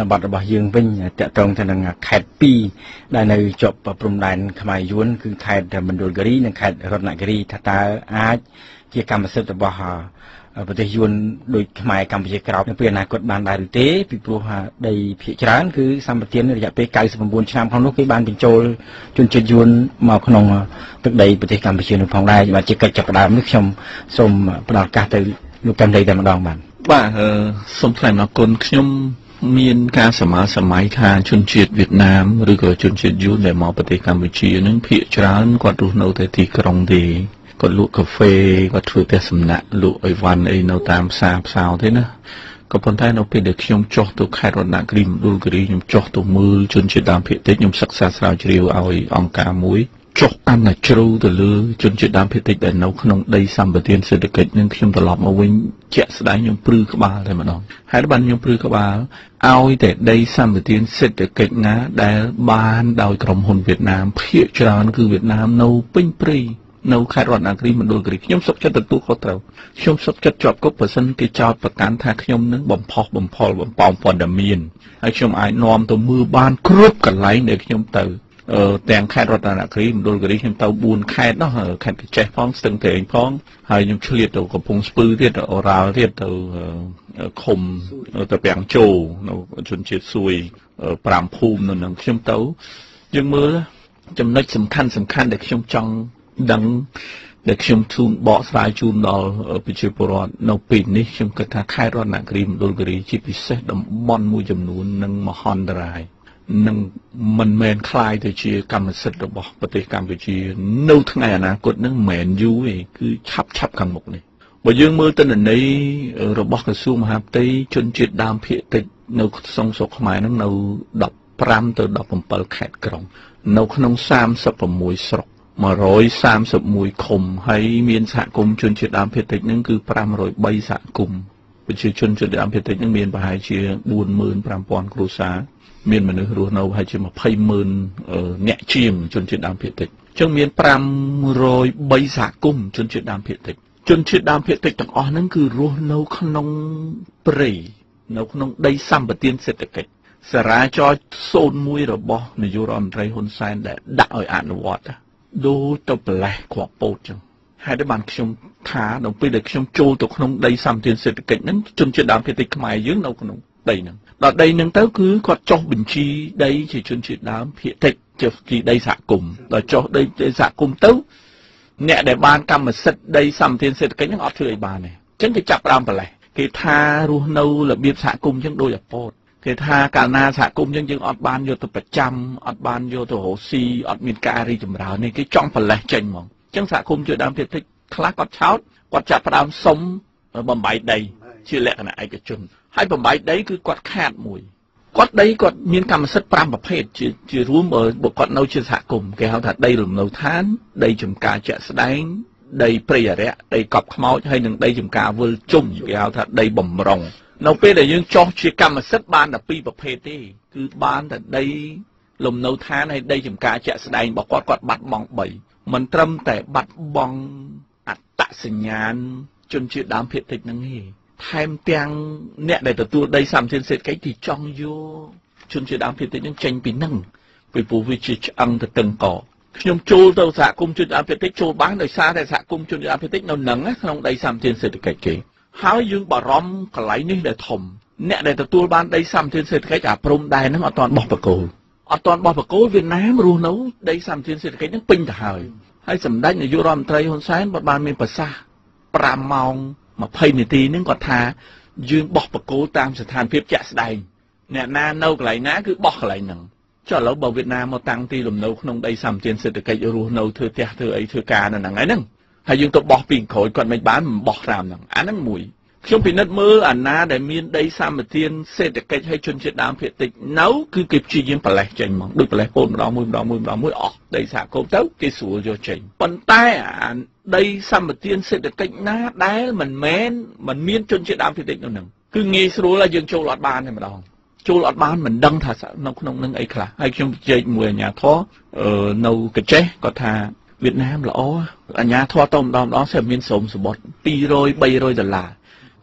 នបទរបស់យើងវិញតកតងទៅនឹងខេត្ត2ដែលនៅជាប់ព្រំដែនខ្មែរយួនគឺខេត្តមណ្ឌលគិរីនិងខេត្តរតនគិរីថាតើអាចជាកម្មសិទ្ធិរបស់ប្រទេសយួនដូចខ្មែរកម្ពុជាក្រោមនៅពេលអនាគតបានដែរឬទេពីព្រោះដីភាគច្រើនគឺសម្បទានរយៈពេល99ឆ្នាំក្នុងនោះគេបានបញ្ចូលជនជាតិយួនមកក្នុងទឹកដីប្រទេសកម្ពុជានោះផងដែរបាទជាកិច្ចចាប់ផ្ដើមនេះខ្ញុំសូមផ្ដល់ឱកាសទៅលោកកែមលីតែម្ដងបាទបាទសូមថ្លែងអំណរគុណខ្ញុំមានការសមាសម័យថាជនជាតិវៀតណាមឬក៏ជនជាតិយួនដែលមកប្រទេសកម្ពុជានឹងភាគច្រើនគាត់រស់នៅតែទីក្រុងទេគាត់លក់កាហ្វេគាត់ធ្វើផ្ទះសំណាក់លក់អីវ៉ាន់អីនៅតាមផ្សារផ្សោទេណាក៏ប៉ុន្តែនៅពេលដែលខ្ញុំចុះទៅខេត្តរតនគិរីមណ្ឌលគិរីខ្ញុំចុះទៅមើលជនជាតិដើមភាគតិចខ្ញុំសិក្សាស្រាវជ្រាវឲ្យអង្គការមួយចុះកាន់តែជ្រៅទៅលើជនជាតិដើមភាគតិចដែលនៅក្នុងដីសម្បត្តិសេដ្ឋកិច្ចនឹងខ្ញុំត្រឡប់មកវិញជាក់ស្ដែងខ្ញុំព្រឺក្បាលតែម្ដងហេតុបានខ្ញុំព្រឺក្បាលឲ្យតែដីសម្បត្តិសេដ្ឋកិច្ចណាដែលបានដោយក្រុមហ៊ុនវៀតណាមភាគច្រើនគឺវៀតណាមនៅពេញព្រៃនៅខេត្តរតនគិរីមណ្ឌលគិរីខ្ញុំសុខចិត្តទទួលខុសត្រូវខ្ញុំសុខចិត្តជាប់គុកបើសិនគេចោទប្រកាន់ថាខ្ញុំនឹងបំផុសបំផុលបំប៉ោងព័ត៌មានហើយខ្ញុំអាចនាំទៅមើលបានគ្រប់កន្លែងដែលខ្ញុំទៅទាំងខេត្តរតនគិរីមណ្ឌលគិរីខ្ញុំទៅ4ខេត្តនោះខេត្តកញ្ចេះផងស្ទឹងត្រែងផងហើយខ្ញុំឆ្លៀតទៅកំពង់ស្ពឺទៀតអូរ៉ាល់ទៀតទៅឃុំទៅពាំងជោនៅជនជាតិសួយ5ភូមិនៅនឹងខ្ញុំទៅយើងមើលចំណុចសំខាន់សំខាន់ដែលខ្ញុំចង់ដឹងដែលខ្ញុំជូនបកស្រាយជូនដល់ប្រជាពលរដ្ឋនៅពេលនេះខ្ញុំគិតថាខេត្តរតនគិរីមណ្ឌលគិរីជាពិសេសតំបន់មួយចំនួននឹងមហន្តរាយនឹងមិនមែនคล้ายទៅជាកម្មសិទ្ធិរបស់ប្រទេសកម្ពុជានៅថ្ងៃអនាគតនឹងមិនមែនយូរទេគឺឆាប់ឆាប់ខាងមុខនេះបើយើងមើលទិន្នន័យរបស់ក្រសួងមហាផ្ទៃជនជាតិដើមភាគតិចនៅក្នុងស្រុកខ្មែរនឹងនៅ15ទៅ17ខេត្តក្រុងនៅក្នុង36ស្រុក131ឃុំហើយមានសហគមន៍ជនជាតិដើមភាគតិចនឹងគឺ503សហគមន៍ប្រជាជនជនជាតិដើមភាគតិចនឹងមានប្រហែលជា45000គ្រួសារមានមនុស្សរស់នៅប្រហែលជា200,000អ្នកជាងជនជាតិដើមភាគតិចអញ្ចឹងមាន503សហគមន៍ជនជាតិដើមភាគតិចជនជាតិដើមភាគតិចទាំងអស់ហ្នឹងគឺរស់នៅក្នុងព្រៃនៅក្នុងដីសម្បត្តិសេដ្ឋកិច្ចសារាចរ01របស់នាយករដ្ឋមន្ត្រីហ៊ុនសែនដែលដាក់ឲ្យអនុវត្តដូចទៅប្រលេះគ្រាប់ពោតចឹងហេតុបានខ្ញុំថាដល់ពេលដែលខ្ញុំចូលទៅក្នុងដីសម្បត្តិសេដ្ឋកិច្ចហ្នឹងជនជាតិដើមភាគតិចខ្មែរយើងនៅក្នុងដីហ្នឹងដល់ដីហ្នឹងទៅគឺគាត់ចុះបញ្ជីដីជាជនជាតិដើមភាគតិចជាដីសហគមន៍ដល់ចុះដីសហគមន៍ទៅអ្នកដែលបានកម្មសិទ្ធិដីសម្បត្តិសេដ្ឋកិច្ចហ្នឹងអត់ធ្វើអីបានទេអញ្ចឹងគេចាប់ដើមប្រលេះគេថារស់នៅរបៀបសហគមន៍អញ្ចឹងដូចអាពតគេថាកាលណាសហគមន៍យើងអត់បានយកទៅប្រចាំអត់បានយកទៅរកស៊ីអត់មានការរីកចម្រើននេះគេចង់ប្រលេះចេញហ្មងអញ្ចឹងសហគមន៍ជួយដើមភាគតិចខ្លះគាត់ឆោតគាត់ចាប់ផ្ដើមសុំបំបីដីជាលក្ខណៈឯកជនហើយបំបីដីគឺគាត់ខាតមួយគាត់ដីគាត់មានកម្មសិទ្ធិ5ប្រភេទជារួមបើគាត់នៅជាសហគមន៍គេហៅថាដីលំនៅឋានដីចំការជាក់ស្ដែងដីព្រៃអរិយដីកប់ខ្មោចហើយនិងដីចំការវិលជុំគេហៅថាដីបំរុងនៅពេលដែលយើងចោះជាកម្មសិទ្ធិបានតែពីរប្រភេទទេគឺបានតែដីលំនៅឋានហើយដីចំការជាក់ស្ដែងរបស់គាត់គាត់បាត់បង់3មិនត្រឹមតែបាត់បង់អត្តសញ្ញាណជនជាតិដើមភាគតិចហ្នឹងទេថែមទាំងអ្នកដែលទទួលដីសម្បត្តិសេដ្ឋកិច្ចទីចង់យកជនជាតិដើមភាគតិចហ្នឹងចេញពីហ្នឹងពីព្រោះវាជាឆ្អឹងទៅតឹងកខ្ញុំចូលទៅសហគមន៍ជនជាតិដើមភាគតិចចូលបានដោយសារតែសហគមន៍ជនជាតិដើមភាគតិចនៅហ្នឹងក្នុងដីសម្បត្តិសេដ្ឋកិច្ចគេហើយយើងបារម្ភកន្លែងនេះដែលធំអ្នកដែលទទួលបានដីសម្បត្តិសេដ្ឋកិច្ចអាព្រំដែនហ្នឹងអត់ទាន់បោះបកគោលអត់ទាន់បោះបកគោលវៀតណាមរស់នៅដីសម្បត្តិសេដ្ឋកិច្ចហ្នឹងពេញទៅហើយហើយសម្ដេចនាយករដ្ឋមន្ត្រីហ៊ុនសែនបានមានប្រសាសន៍5ម៉ោង20នាទីហ្នឹងគាត់ថាយើងបោះបកគោលតាមស្ថានភាពជាក់ស្ដែងអ្នកណានៅកន្លែងណាគឺបោះកន្លែងហ្នឹងចុះឥឡូវបើវៀតណាមមកតាំងទីលំនៅក្នុងដីសម្បត្តិសេដ្ឋកិច្ចរស់នៅធ្វើផ្ទះធ្វើអីធ្វើការនៅហ្នឹងហើយហ្នឹងហើយយើងទៅបោះពីក្រោយគាត់មិនបានមិនបោះតាមហ្នឹងអាហ្នឹងមួយខ្ញុំពិនិត្យមើលអាណាដែលមានដីសម្បត្តិសេដ្ឋកិច្ចឲ្យជនជាតិដើមភាគតិចនៅគឺគេព្យាយាមប្រលេះចេញហ្មងដូចប្រលេះពោតម្ដងមួយម្ដងមួយម្ដងមួយអស់ដីសហគមន៍ទៅគេស្រួលយកចេញប៉ុន្តែអាដីសម្បត្តិសេដ្ឋកិច្ចណាដែលមិនមែនមិនមានជនជាតិដើមភាគតិចនៅហ្នឹងគឺងាយស្រួលហើយយើងចូលអត់បានទេម្ដងចូលអត់បានមិនដឹងថានៅក្នុងនឹងអីខ្លះហើយខ្ញុំជែកមួយអាជ្ញាធរនៅកញ្ចេះគាត់ថាវៀតណាមល្អអាជ្ញាធរទៅម្ដងម្ដងស្រាប់មានស្រោមសបុត200 300ដុល្លារ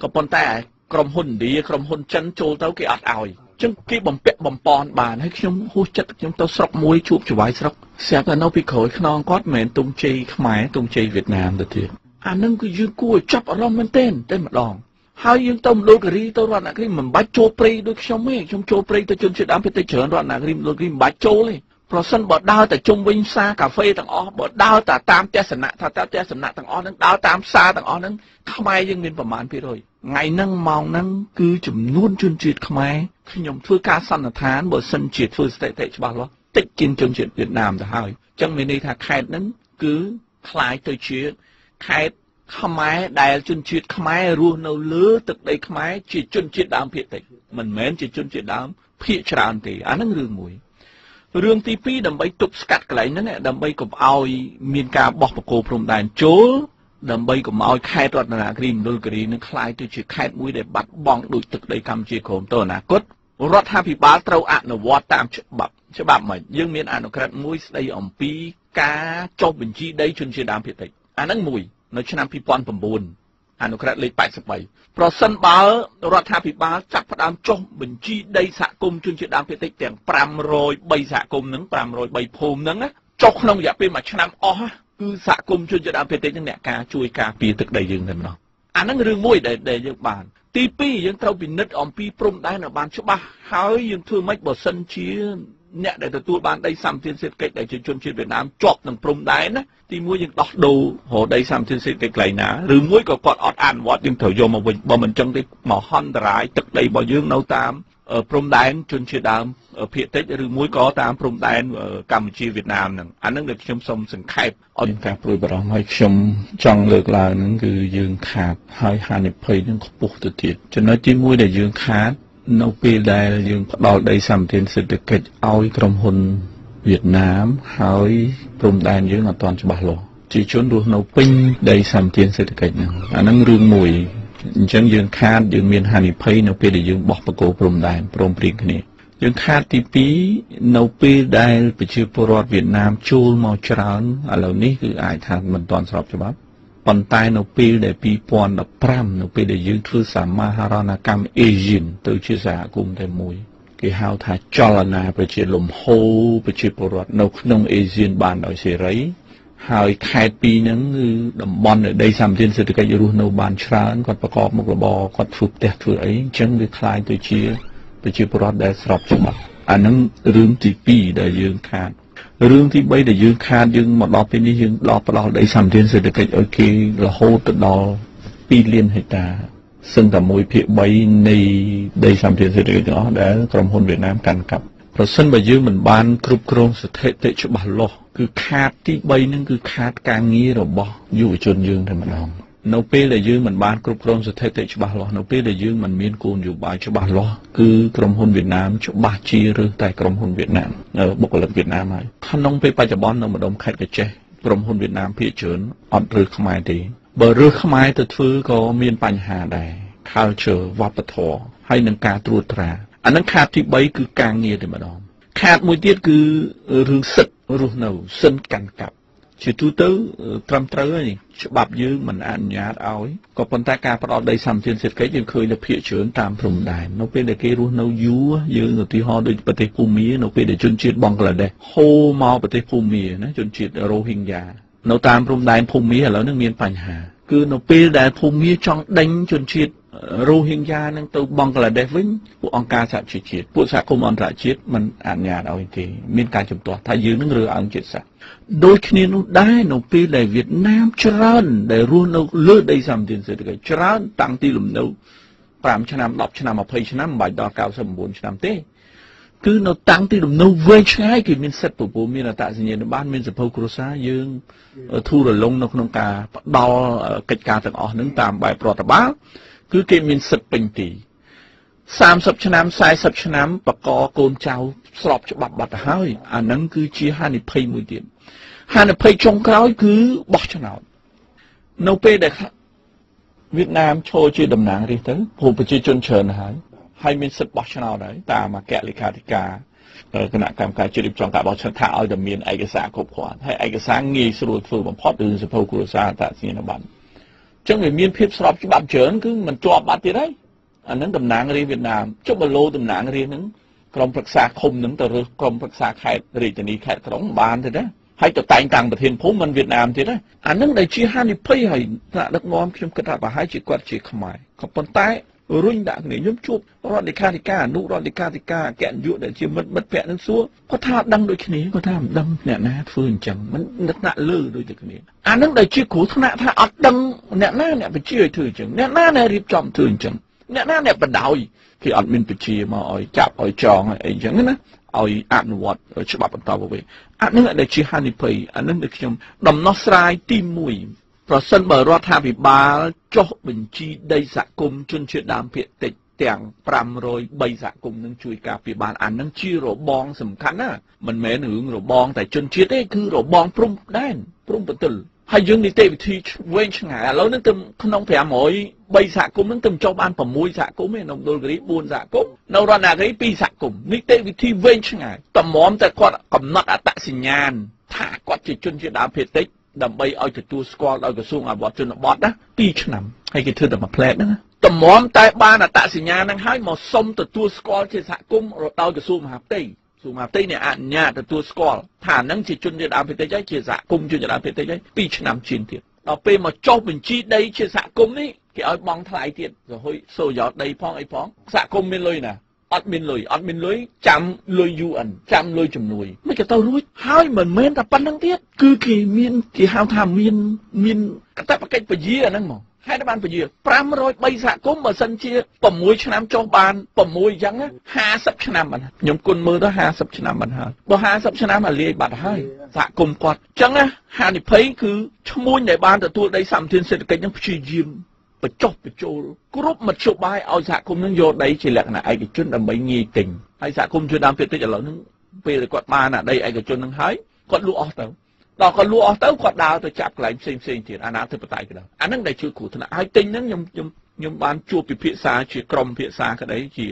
ក៏ប៉ុន្តែ ក្រុមហ៊ុនឥណ្ឌាក្រុមហ៊ុនចិនចូលទៅគេអត់ឲ្យ ចឹងគេបំពាក់បំពន់បានហើយខ្ញុំហួសចិត្តខ្ញុំទៅស្រុកមួយជួបចវាយស្រុកស្រាប់តែនៅពីក្រោយខ្នងគាត់មិនមែនទង់ជ័យខ្មែរទង់ជ័យវៀតណាមទៅទៀតអានឹងគឺយើងគួរឲ្យចាប់អារម្មណ៍មែនទែនតែម្ដងហើយយើងទៅមណ្ឌលគិរីទៅរតនគិរីមិនបាច់ចូលព្រៃដូចខ្ញុំទេខ្ញុំចូលព្រៃទៅជនជាតិដើមភាគតិចច្រើនរតនគិរីមណ្ឌលគិរីមិនបាច់ចូលទេប្រសិនបើដើរតែជុំវិញផ្សារកាហ្វេទាំងអស់បើដើរតែតាមផ្ទះសំណាក់ថាតើផ្ទះសំណាក់ទាំងអស់ហ្នឹងដើរតាមផ្សារទាំងអស់ហ្នឹងខ្មែរយើងមានប្រមាណភាគរយថ្ងៃហ្នឹងម៉ោងហ្នឹងគឺចំនួនជនជាតិខ្មែរខ្ញុំធ្វើការសន្និដ្ឋានបើសិនជាធ្វើស្ថិតិច្បាស់លាស់តិចជាងជនជាតិវៀតណាមទៅហើយអញ្ចឹងមានន័យថាខេត្តហ្នឹងគឺក្លាយទៅជាខេត្តខ្មែរដែលជនជាតិខ្មែររស់នៅលើទឹកដីខ្មែរជាជនជាតិដើមភាគតិចមិនមែនជាជនជាតិដើមភាគច្រើនទេអាហ្នឹងរឿងមួយរឿងទី2ដើម្បីទប់ស្កាត់កន្លែងហ្នឹងដើម្បីកុំឲ្យមានការបោះបង្គោលព្រំដែនចូលដើម្បីកុំឲ្យខេត្តរតនគិរីមណ្ឌលគិរីនឹងក្លាយទៅជាខេត្តមួយដែលបាត់បង់ដោយទឹកដីកម្ពុជាក្រោមទៅអនាគតរដ្ឋាភិបាលត្រូវអនុវត្តតាមច្បាប់ច្បាប់មិនយើងមានអនុក្រឹត្យមួយស្ដីអំពីការចុះបញ្ជីដីជនជាតិដើមភាគតិចអាហ្នឹងមួយនៅឆ្នាំ2009អនុក្រឹត្យលេខ83ប្រសិនបើរដ្ឋាភិបាលចាប់ផ្ដើមចុះបញ្ជីដីសហគមន៍ជនជាតិដើមភាគតិចទាំង503សហគមន៍ហ្នឹង503ភូមិហ្នឹងចុះក្នុងរយៈពេល1ឆ្នាំអស់គឺសហគមន៍ជនជាតិដើមភាគតិចហ្នឹងអ្នកការជួយការពារទឹកដីយើងតែម្ដងអាហ្នឹងរឿងមួយដែលយើងបានទី2យើងត្រូវពិនិត្យអំពីព្រំដែនឲ្យបានច្បាស់ហើយយើងធ្វើម៉េចបើសិនជាអ្នកដែលទទួលបានដីសម្បទានសេដ្ឋកិច្ចដែលជាជនជាតិវៀតណាមជាប់នឹងព្រំដែនណាទីមួយយើងដោះដូររកដីសម្បទានសេដ្ឋកិច្ចកន្លែងណាឬមួយក៏គាត់អត់អនុវត្តយើងត្រូវយកមកវិញបើមិនចឹងទេមហន្តរាយទឹកដីរបស់យើងនៅតាមព្រំដែនជនជាតិដើមភាគតិចឬមួយក៏តាមព្រំដែនកម្ពុជាវៀតណាមហ្នឹងអាហ្នឹងដែលខ្ញុំសូមសង្ខេបឲ្យមានការព្រួយបារម្ភហើយខ្ញុំចង់លើកឡើងហ្នឹងគឺយើងខាតហើយហានិភ័យនឹងខ្ពស់ទៅទៀតចំណុចទី1ដែលយើងខាតនៅពេលដែលយើងផ្ដល់ដីសម្បទានសេដ្ឋកិច្ចឲ្យក្រុមហ៊ុនវៀតណាមហើយព្រំដែនយើងអត់ទាន់ច្បាស់លាស់ជាជនរស់នៅពេញដីសម្បទានសេដ្ឋកិច្ចហ្នឹងអាហ្នឹងរឿងមួយអញ្ចឹងយើងខាតយើងមានហានិភ័យនៅពេលដែលយើងបោះបង្គោលព្រំដែនព្រមព្រៀងគ្នាយើងខាតទី2នៅពេលដែលប្រជាពលរដ្ឋវៀតណាមចូលមកច្រើនឥឡូវនេះគឺអាចថាមិនទាន់ស្របច្បាប់ប៉ុន្តែនៅពេលដែល2015នៅពេលដែលយើងធ្វើសមាហរណកម្មអាស៊ានទៅជាសហគមន៍តែមួយគេហៅថាចលនាប្រជាលំហូរប្រជាពលរដ្ឋនៅក្នុងអាស៊ានបានដោយសេរីហើយខេត្តពីរហ្នឹងគឺតំបន់ដីសម្បទានសេដ្ឋកិច្ចរស់នៅបានច្រើនគាត់ប្រកបមុខរបរគាត់ធ្វើផ្ទះធ្វើអីអញ្ចឹងវាក្លាយទៅជាប្រជាពលរដ្ឋដែលស្របច្បាប់អាហ្នឹងរឿងទី2ដែលយើងខាតរឿងទី3ដែលយើងខាតយើងមកដល់ពេលនេះយើងដល់ផ្ដល់ដីសម្បទានសេដ្ឋកិច្ចឲ្យគេរហូតទៅដល់2លានហិកតាសឹងតែ1/3នៃដីសម្បទានសេដ្ឋកិច្ចទាំងអស់ដែលក្រុមហ៊ុនវៀតណាមកាន់កាប់ប្រសិនបើយើងមិនបានគ្រប់គ្រងស្ថិតិច្បាស់លាស់គឺខាតទី3ហ្នឹងគឺខាតការងាររបស់យុវជនយើងតែម្ដងនៅពេលដែលយើងមិនបានគ្រប់គ្រងស្ថិតិច្បាស់លាស់នៅពេលដែលយើងមិនមានគោលនយោបាយច្បាស់លាស់គឺក្រុមហ៊ុនវៀតណាមច្បាស់ជារើសតែក្រុមហ៊ុនវៀតណាមបុគ្គលិកវៀតណាមហើយក្នុងពេលបច្ចុប្បន្ននៅម្ដុំខេត្តកាចេះក្រុមហ៊ុនវៀតណាមភាគច្រើនអត់រើសខ្មែរទេបើរើសខ្មែរទៅធ្វើក៏មានបញ្ហាដែរ culture វប្បធម៌ហើយនឹងការត្រួតត្រាអានឹងខាតទី3គឺការងារតែម្ដងខាតមួយទៀតគឺរឿងសិទ្ធិរស់នៅសិនកាន់កាប់ជាទូទៅត្រឹមត្រូវហើយច្បាប់យើងមិនអនុញ្ញាតឲ្យក៏ប៉ុន្តែការផ្ដល់ដីសម្បទានសេដ្ឋកិច្ចយើងឃើញនៅភាគច្រើនតាមព្រំដែននៅពេលដែលគេរស់នៅយូរយើងឧទាហរណ៍ដូចប្រទេសភូមានៅពេលដែលជនជាតិបង់ក្លាដេសហូរមកប្រទេសភូមាណាជនជាតិរ៉ូហីងយ៉ានៅតាមព្រំដែនភូមាឥឡូវនេះមានបញ្ហាគឺនៅពេលដែលភូមាចង់ដេញជនជាតិរ៉ូហីងយ៉ានឹងទៅបង់ក្លាដេសវិញពួកអង្គការសហប្រជាជាតិពួកសហគមន៍អន្តរជាតិមិនអនុញ្ញាតឲ្យទេមានការជំទាស់ថាយើងនឹងរើអង្គជាតិសាសន៍ដូចគ្នានោះដែរនៅពេលដែលវៀតណាមច្រើនដែលរស់នៅលើដីសម្បទានសេដ្ឋកិច្ចច្រើនតាំងទីលំនៅ5ឆ្នាំ10ឆ្នាំ20ឆ្នាំមិនបាច់ដល់99ឆ្នាំទេគឺនៅតាំងទីលំនៅវែងឆ្ងាយគេមានសិទ្ធិពពោមានអត្តសញ្ញាណប័ណ្ណមានសភៅគ្រួសារយើងធូររលុងនៅក្នុងការផ្ដល់កិច្ចការទាំងអស់នឹងតាមបែបរដ្ឋបាលគឺគេមានសិទ្ធិពេញទី30ឆ្នាំ40ឆ្នាំបកកូនចៅស្របច្បាប់បាត់ទៅហើយអាហ្នឹងគឺជាហានិភ័យមួយទៀតហានិភ័យចុងក្រោយគឺបោះឆ្នោតនៅពេលដែលវៀតណាមឈរជាតំណាងរាស្ត្រទៅព្រោះប្រជាជនច្រើនហើយហើយមានសិទ្ធិបោះឆ្នោតហើយតាមអគ្គលេខាធិការគណៈកម្មការជាតិរៀបចំការបោះឆ្នោតថាឲ្យតែមានឯកសារគ្រប់គ្រាន់ហើយឯកសារងាយស្រួលធ្វើបំផុតគឺសភៅគ្រួសារអត្តសញ្ញាណប័ណ្ណចឹងវាមានភាពស្របច្បាប់ច្រើនគឺមិនជាប់បាត់ទៀតហើយ អាហ្នឹងតំណាងរាស្ត្រវៀតណាមចុះបលោតំណាងរាស្ត្រហ្នឹងក្រុមប្រឹក្សាឃុំហ្នឹងទៅរើសក្រុមប្រឹក្សាខេត្តរាជធានីខេត្តក្រុងបានទេណាហើយទៅតែងតាំងប្រធានភូមិមិនវៀតណាមទៀតណាអាហ្នឹងដែលជាហានិភ័យហើយថ្នាក់ដឹកនាំខ្ញុំគិតថាប្រហែលជាគាត់ជាខ្មែរក៏ប៉ុន្តែរុញដាក់គ្នាខ្ញុំជួបរដ្ឋលេខាធិការអនុរដ្ឋលេខាធិការអគ្គនាយកដែលជាមិត្តភក្តិនឹងសួរគាត់ថាដឹងដូចគ្នាគាត់ថាមិនដឹងអ្នកណាធ្វើអញ្ចឹងមិនថ្នាក់លើដូចតែគ្នាអានឹងដែលជាគ្រោះថ្នាក់ថាអត់ដឹងអ្នកណាអ្នកបញ្ជាឲ្យធ្វើអញ្ចឹងអ្នកណាអ្នករៀបចំធ្វើអញ្ចឹងអ្នកណាអ្នកបណ្ដោយគេអត់មានបញ្ជាមកឲ្យចាប់ឲ្យចងឲ្យអីអញ្ចឹងណាឲ្យអនុវត្តច្បាប់បន្តទៅវិញអានឹងដែលជាហានិភ័យអានឹងដែលខ្ញុំដំណោះស្រាយទី1ប្រសិនបើរដ្ឋាភិបាលចុះបញ្ជីដីសហគមន៍ជនជាតិដើមភាគតិចទាំង503សហគមន៍នឹងជួយការពារបានអានឹងជារបងសំខាន់ណាមិនមែនរឿងរបងតែជនជាតិទេគឺរបងព្រំដែនព្រំប្រទល់ហើយយើងនីតិវិធីវែងឆ្ងាយឥឡូវនឹងទៅក្នុង503សហគមន៍នឹងទៅចុះបាន6សហគមន៍ឯនៅមណ្ឌលគិរី4សហគមន៍នៅរតនគិរី2សហគមន៍នីតិវិធីវែងឆ្ងាយតម្រាំតែគាត់កំណត់អត្តសញ្ញាណថាគាត់ជាជនជាតិដើមភាគតិចដើម្បីឲ្យទទួលស្គាល់ដោយក្រសួងអភិវឌ្ឍជនបទណា2ឆ្នាំហើយគេធ្វើតែមួយផ្លែតហ្នឹងតម្រាំតែបានអត្តសញ្ញាណហ្នឹងហើយមកសុំទទួលស្គាល់ជាសហគមន៍ដោយក្រសួងមហាផ្ទៃក្រសួងមហាផ្ទៃអ្នកអនុញ្ញាតទទួលស្គាល់ថាហ្នឹងជាជនជាតិដើមភាគតិចហើយជាសហគមន៍ជនជាតិដើមភាគតិចហើយ2ឆ្នាំជាងទៀតដល់ពេលមកចុះបញ្ជីដីជាសហគមន៍នេះគេឲ្យបង់ថ្លៃទៀតរហូតសូយោដីផងអីផងសហគមន៍មានលុយណាអត់មានលុយអត់មានលុយចាំលុយ UN ចាំលុយជំនួយមិនក៏ទៅរួចហើយមិនមែនតែប៉ុណ្្នឹងទៀតគឺគេមានគេហៅថាមានកាតព្វកិច្ចពជាអាហ្នឹងហ្មងហេតុបានពជា503សហគមន៍បើសិនជា6ឆ្នាំចុះបាន6អញ្ចឹង50ឆ្នាំបានខ្ញុំគុណមើលទៅ50ឆ្នាំបានហើយបើ50ឆ្នាំអាលាយបាត់ហើយសហគមន៍គាត់អញ្ចឹងណាហានិភ័យគឺឈ្មួញដែលបានទទួលដីសម្បទានសេដ្ឋកិច្ចហ្នឹងព្យាយាមបញ្ចុះបញ្ចូលគ្រប់មធ្យោបាយឲ្យសហគមន៍នឹងយកដីជាលក្ខណៈឯកជនដើម្បីងាយទិញហើយសហគមន៍ជួយដើមភាគតិចឥឡូវហ្នឹងពេលដែលគាត់បានអាដីឯកជនហ្នឹងហើយគាត់លក់អស់ទៅដល់គាត់លក់អស់ទៅគាត់ដើរទៅចាប់កន្លែងផ្សេងផ្សេងទៀតអាណាធិបតេយ្យក៏ដោយអាហ្នឹងដែលជួយគ្រោះថ្នាក់ហើយទិញហ្នឹងខ្ញុំបានជួបពិភាក្សាជាក្រុមពិភាក្សាក្តីជា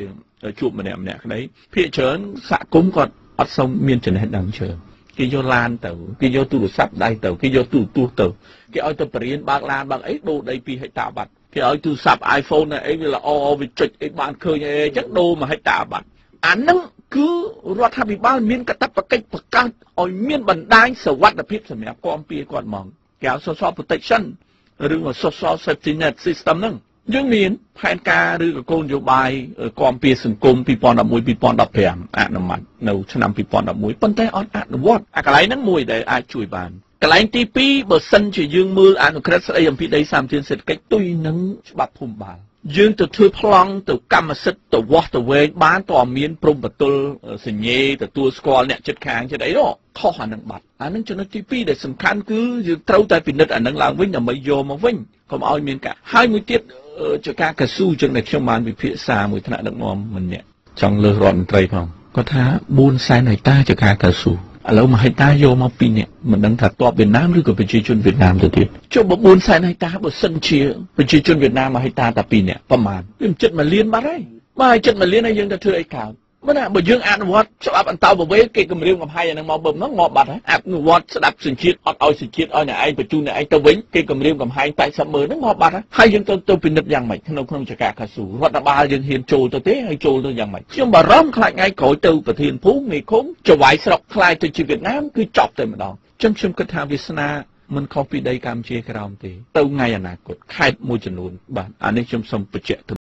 ជួបម្នាក់ម្នាក់ក្តីភាគច្រើនសហគមន៍គាត់អត់សូវមានចំណេះដឹងច្រើនគេយកឡានទៅគេយកទូរស័ព្ទដៃទៅគេយកទូរទស្សន៍ទៅគេឲ្យទៅបរៀនបើកឡានបើកអីដូរដី2ហិកតាបាត់គេឲ្យទូរស័ព្ទ iPhone អីវាល្អវាចុចអីបានឃើញអីអញ្ចឹងដូរ1ហិកតាបាត់អាហ្នឹងគឺរដ្ឋាភិបាលមានកាតព្វកិច្ចបង្កើតឲ្យមានបណ្ដាញសុវត្ថិភាពសម្រាប់គាំពារគាត់ហ្មងគេហៅ social protection ឬ social safety net system ហ្នឹងយើងមានផែនការឬក៏គោលនយោបាយគាំពារសង្គម2011 2015អនុម័តនៅឆ្នាំ2011ប៉ុន្តែអត់អនុវត្តអាកន្លែងហ្នឹងមួយដែលអាចជួយបានកន្លែងទី2បើសិនជាយើងមើលអនុក្រឹត្យស្ដីអំពីដីសម្បទានសេដ្ឋកិច្ចទុយនឹងច្បាប់ភូមិបាលយើងទៅធ្វើប្លង់ទៅកម្មសិទ្ធិទៅវាស់ទៅវែងបានតើមានព្រំប្រទល់សញ្ញេទទួលស្គាល់អ្នកចិត្តខាងចិត្តអីនោះខុសអានឹងបាត់អានឹងចំណុចទី2ដែលសំខាន់គឺយើងត្រូវតែពិនិត្យអានឹងឡើងវិញដើម្បីយកមកវិញកុំឲ្យមានការហើយមួយទៀតជាការកស៊ូចឹងដែលខ្ញុំបានវិភាសាមួយថ្នាក់ដឹកនាំម្នាក់ចង់លើសរដ្ឋមន្ត្រីផងគាត់ថា4សែនហិកតាជាការកស៊ូឥឡូវ1ហិកតាយកមក2នាក់មិនដឹងថាតបវៀតណាមឬក៏ប្រជាជនវៀតណាមទៅទៀតចុះបើ4សែនហិកតាបើសិនជាប្រជាជនវៀតណាម1ហិកតាតែ2នាក់ប្រហែលវាមិនចិត្ត1លានបាត់ហើយបើឲ្យចិត្ត1លានហើយយើងទៅធ្វើអីកើតមិនណាបើយើងអនុវត្តច្បាប់អន្តោប្រវេសន៍គេគម្រាមកំហែងអានឹងមកបឹមហ្នឹងងាប់បាត់ហើយអនុវត្តស្ដាប់សញ្ជាតិអត់ឲ្យសញ្ជាតិឲ្យអ្នកឯងបញ្ជូនអ្នកឯងទៅវិញគេគម្រាមកំហែង80ម៉ឺនហ្នឹងងាប់បាត់ហើយយើងទៅពិនិត្យយ៉ាងម៉េចក្នុងចកាកស៊ូរដ្ឋបាលយើងហ៊ានចូលទៅទេហើយចូលទៅយ៉ាងម៉េចខ្ញុំបារម្ភខ្លាចថ្ងៃក្រោយទៅប្រធានភូមិមេឃុំចវាយស្រុកខ្លាយទៅជាវៀតណាមគឺចប់តែម្ដងចឹងខ្ញុំគិតថាវាសនាមិនខុសពីដីកម្ពុជាក្រោមទេទៅថ្ងៃអនាគតខេត្តមួយចំនួនបាទអានេះខ្ញុំសូមបញ្ជាក់